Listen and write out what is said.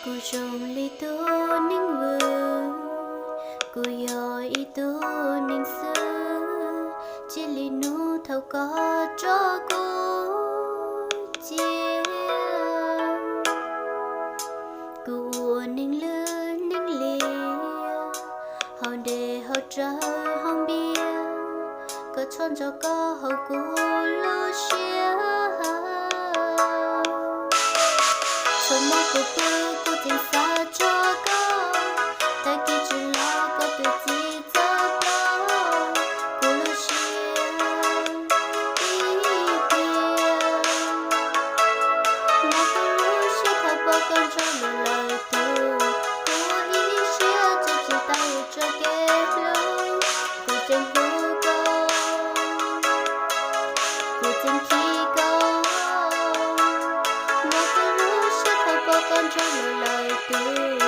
Kuv zoo li tus neeg vwm, kuv yog ib tug neeg xwb, cia li nug thaum koj tso kuv cia. Kuv ua neeg lwj neeg liam, hauv dej hauv tsawv hauv npias, koj txhob ntso koj hauv kuv lub siab. Txhua hmo kuv pw kuv tseem xav txog koj, tag kis tsis los koj tus txiv txawm plob kuv lub siab ib pliag. Mob kuv lub siab thaum pom koj nrog luag lawm tus, kuv ib siab tso tsis tau yus tso kev hlub. Kuv tseem hlub koj, kuv tseem nrhiav koj, mob kuv lub siab thaum pom koj nrog luag lawm tus.